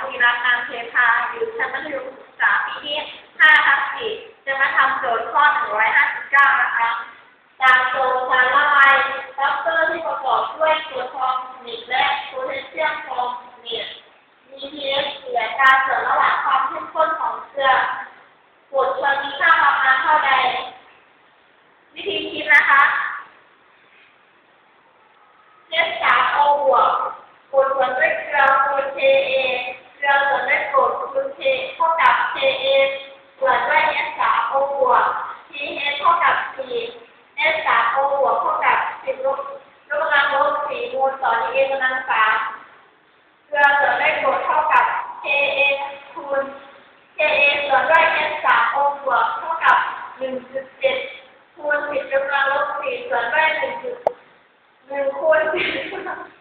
ທີ່ຮັບນຳເພພາຢູ່ຊັ້ນມັດທະຍົມສຶກສາປີນີ້ ຫ້າທັບສີ່ ຈະມາທຳໂຈດຂໍ້ໜຶ່ງຮ້ອຍຫ້າສິບເກົ້າ ນະຄະ. ຕາມໂຕສາລະໄວ ແຟັກເຕີທີ່ປະກອບດ້ວຍໂປຣທອນຟອມເຟຕ ແລະ ໂພແທດຊຽມຟອມເຟຕ ມີ pH ເສຍ ການເຊື່ອມລະຫວ່າງຄວາມເຂັ້ມຂຸ້ນຂອງເຊື້ອ ກົດເຄື່ອງມີຄ່າປະມານເທົ່າໃດ? ວິທີຄິດນະຄະ H ສາມ O ບວກ ກົດສ່ວນດ້ວຍເກືອ ຄູນ K A ເກືອສ່ວນດ້ວຍກົດ ຄູນ K ເທົ່າກັບ K A ສ່ວນດ້ວຍ H ສາມ O ບວກ pH ເທົ່າກັບ ສີ່ H ສາມ O ບວກ ເທົ່າກັບ ສິບ ລົບ ຍົກກຳລັງລົບສີ່ ໂມລຕໍ່ pH ກຳລັງສາມ ເກືອສ່ວນດ້ວຍກົດເທົ່າກັບ K A ຄູນ K A ສ່ວນດ້ວຍ H ສາມ O ບວກ ເທົ່າກັບ ໜຶ່ງຈຸດເຈັດ ຄູນ ສິບ ຍົກກຳລັງລົບສີ່ ສ່ວນດ້ວຍ ໜຶ່ງຈຸດ ໜຶ່ງ ຄູນ ສິບ